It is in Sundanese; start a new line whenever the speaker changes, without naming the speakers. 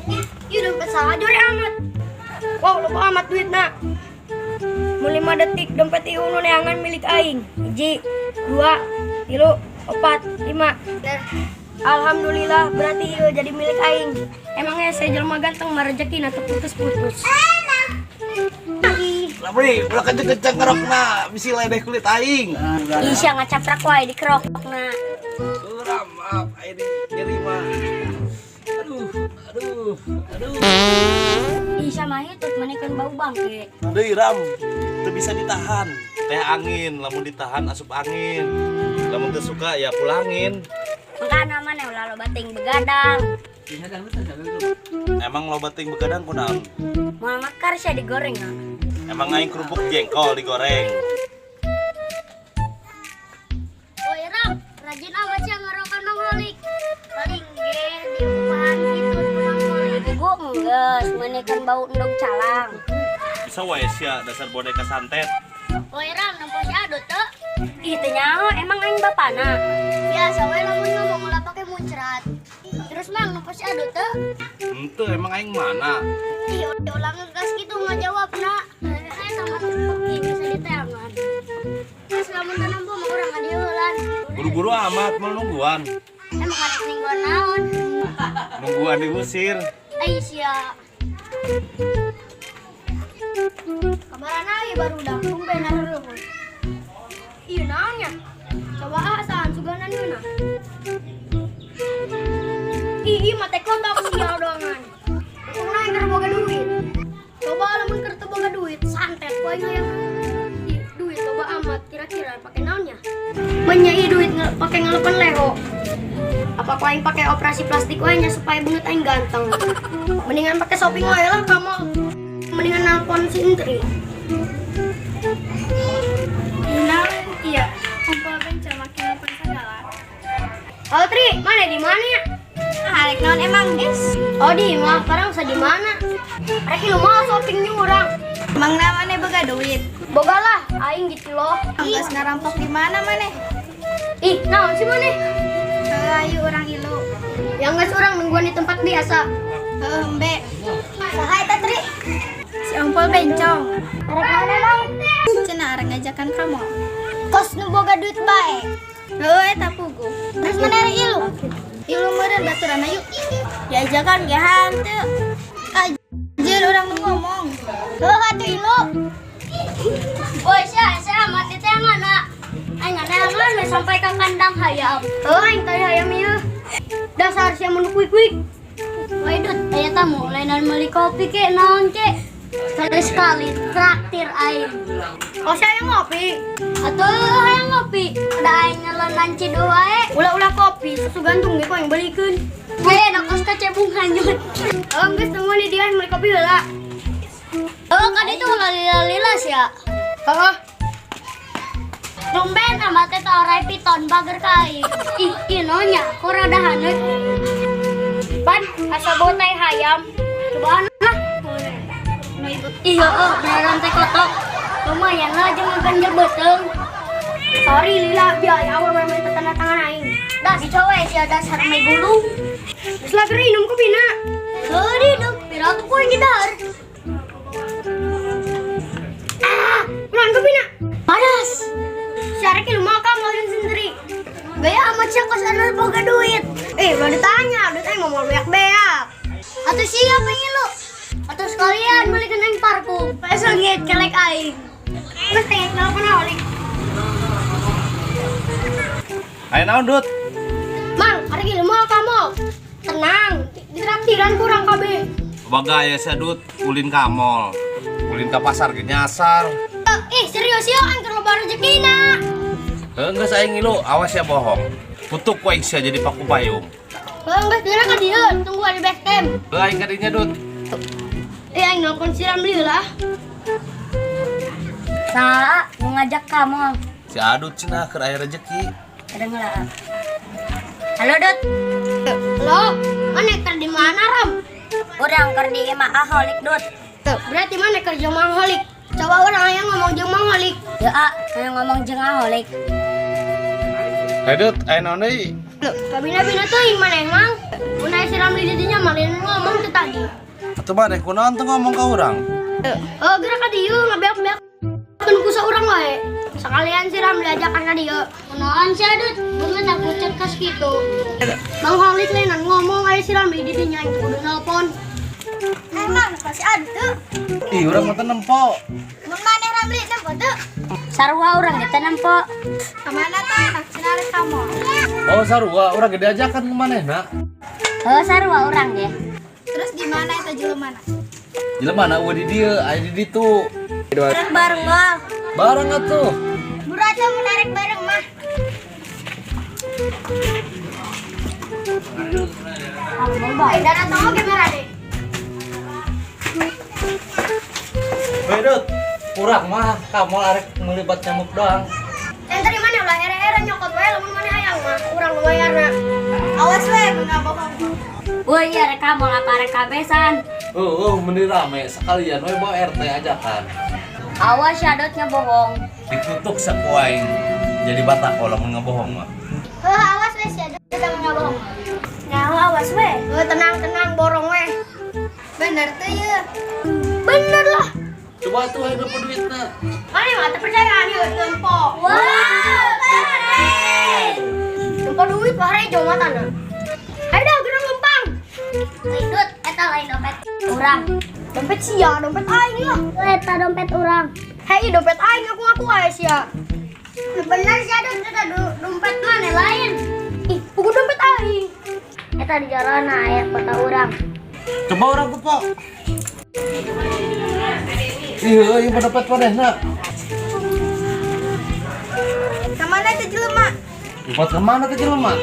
Ih, ieu dompet saha jore amat. Wow, loba amat duitna. Mun 5 detik dompet ieu nu neangan milik aing. 1, 2, 3, 4, 5. Alhamdulillah, berarti ieu jadi milik aing. Emangnya saya jelema ganteng mah rezeki teu putus-putus. Ih,
Labri, ulah kenceng-kenceng ngerokna, bisi ledeh kulit aing.
Isya ngacaprak wae dikerokna.
Suram, maaf, aing nyeri mah. Aduh, aduh, aduh.
Isya mah hitut manehkeun bau bangke.
Deui Ram, teu bisa ditahan. Teh angin, lamun ditahan asup angin. Lamun teu suka ya pulangin.
Makana maneh ulah loba teuing begadang.
Emang loba teuing begadang kunaon?
Moal mekar sia digoreng ah.
Emang aing kerupuk jengkol digoreng.
Woi Ram, rajin amat sih ngerokan Mang Holik. Paling ge diupahan hitut ku Mang Holik. Gua enggeus meunikeun bau endog calang.
Bisa wae sia dasar boneka santet.
Woi Ram, nempo si Adut teu? Ih, teu nyaho, emang aing bapana. Biasa we lamun ngomong ulah pake muncrat. Terus Mang, nempo si Adut teu?
Henteu, emang aing mana?
Ih, ulah ngegas gitu ngajawab na. Saya sama teki bisa diteangan. Terus lamun teu nempo mah urang ngadieulan.
Buru-buru amat mau nungguan.
Emang arek nungguan naon?
Nungguan diusir.
Ai sia. Kamarana ieu barudak tumben areureun. Ieu naonnya? Coba ah asaan suganan yeuna. Ih, ieu mah teh kotok sial doangan. Untungna aing keur boga duit. Coba lamun keur teu boga duit, santet ku aing hayang. Ih, duit loba amat, kira-kira pake naonnya? Menya ieu duit pake ngelepen leho. Apa ku aing pake operasi plastik wae nya supaya beungeut aing ganteng. Mendingan pake shopping wae lah kamu. Mendingan nelpon si Indri.
Nah, iya, kumpul benca makin nelpon segala.
Oh Tri, mana di mana ya?
Arek naon emang, guys?
Oh di mah, sekarang usah di mana? Rek lu mau shopping nyurang.
Emang namanya boga duit.
Boga lah, aing gitu loh.
Enggeus ngarampok di mana maneh?
Ih, naon sih maneh?
Heuh, ayo urang ilu.
Yang geus urang nungguan di tempat biasa.
Heuh, embe.
Saha eta Tri?
Si Ompol bencong.
Arek mana dong?
Cenah arek ngajakan kamu.
Kos nu boga duit bae.
Heuh, eta puguh.
Terus mana arek ilu?
Ilu meureun baturan ayo. Diajakan ge hanteu. Kajeun urang nu ngomong.
Heuh atuh ilu. Woi, sia, sia mati teh mana? Aing nganeangan we sampai ka kandang hayam. Heuh, aing teh hayam ieu. Dasar sia mun kuik-kuik. Woi, Dut, aya tamu lainan meuli kopi ke naon ke? Sekali-sekali traktir aing. Oh, saya ngopi. Atuh hayang ngopi. Ada aing ngelenan ciduh wae. Ulah-ulah kopi, susu gantung ge ku aing belikeun. We enak kos kecebung hanyut. Oh, geus tunggu nih dia meuli kopi heula. Oh, kan itu lila-lila sih ya. Heeh. Tumben amat teh orai piton bager ka aing. Ih, ieu nonya, kok rada haneut. Pan, asa bau tai hayam. Cobaan lah. Iya, oh, beneran teh kotok. Lumayan lah jeung ngaganjel beuteung. Sorry lila, biaya awal main tanda tangan aing. Dah si cowok sih dasar me gulung. Geus lah beri minum kopina. Heuh, minum, pira tuh ku aing didahar. Ah, kunaon kopina? Panas. Syarek lu mau kamu ngelakuin sendiri. Gaya amat sih kos anu boga duit. Eh, udah ditanya, duit aing mau beak-beak. Atau siapa yang lu? Atau sekalian belikan aing parfum. Besok kelek aing. Terus tengok nelpon Holik.
Ayo naon, Dut?
Mang, hari ini mau kamu. Tenang, ditraktiran kurang kabeh.
Baga aya sia Dut, ulin ka mall. Ulin ka pasar ge nyasar.
Ih, serius ya, aing keur loba rezekina.
Heuh, geus aing ngilu, awas ya bohong. Kutuk ku aing sia jadi paku payung.
Heuh, geus dina ka dieu, tunggu di base camp.
Heuh, aing ka dinya, Dut.
Eh, aing nelpon si Ramli lah. Saha nu ngajak kamu?
Si Adut cenah keur aya rezeki.
Ada nggak? Halo, Dut. Halo, mana keur di mana, Ram? Urang keur di imah Aholik, Dut. Berarti mana keur jeung Mang Holik? Coba urang aya ngomong jeung Mang Holik. Ya, ah, aya ngomong jeung Aholik.
Hei Dut, aya naon deui?
Kabina-bina teuing maneh, Mang. Mun aya si Ramli di dinya mah lain ngomong teh tadi.
Atuh maneh kunaon teu ngomong ka urang?
Oh, gerak ka dieu ngabeak-beak ku saurang wae. Sekalian si Ramli ajakan ka dieu. Kunaon sia, Dut? Beungeut aku cekas kitu. Bang Khalid lainan ngomong aya si Ramli di dinya, aing kudu nelpon.
Emang pasti ada tuh.
Ih, urang mah teu nempo.
Mun maneh Ramli nempo tuh.
Sarua, urang ge teu nempo.
Kemana tuh anak cenah kamu?
Oh, sarua, urang ge diajakan ku manehna.
Heuh, sarua urang ge.
Terus di mana itu jelema?
Jelema na euweuh di dieu, aya di ditu.
Bareng bareng mah.
Bareng atuh.
Burata menarik bareng mah.
Dan atau gimana deh?
Hei, Dut. Urang mah ka mall arek meuli bat nyamuk doang.
Yang tadi mana lah era-era nyokot wae, lamun mana hayang mah urang nu bayarna.
Awas we mun bohong.
Woi, ya rek mall apa rek kabesan?
Oh, meni rame sekalian we bawa RT ajakan.
Awas ya Dot bohong.
Dikutuk saku aing jadi batako lamun ngebohong mah.
Heuh, awas we sia Dut mun bohong.
Nyaho awas we. Oh, tenang tenang, borong we.
Bener tuh ya.
Bener lah.
Coba tuh aing berapa duitna.
Mana mah terpercaya nih tempo. Wow, keren. Tempo duit wah rejo matana. Ayo dah gerak lempang. Dut, eta lain dompet urang. Dompet sia, dompet aing lah. Eta dompet urang. Hei, dompet aing, aku ngaku aja sia. Bener sia, Dut, eta dompet mana lain? Ih, buku dompet aing. Eta di jarona aya kota urang.
Coba urang tuh, Pak. Iya, iya dompet manehna.
Kemana itu jelema?
Buat kemana tuh jelema?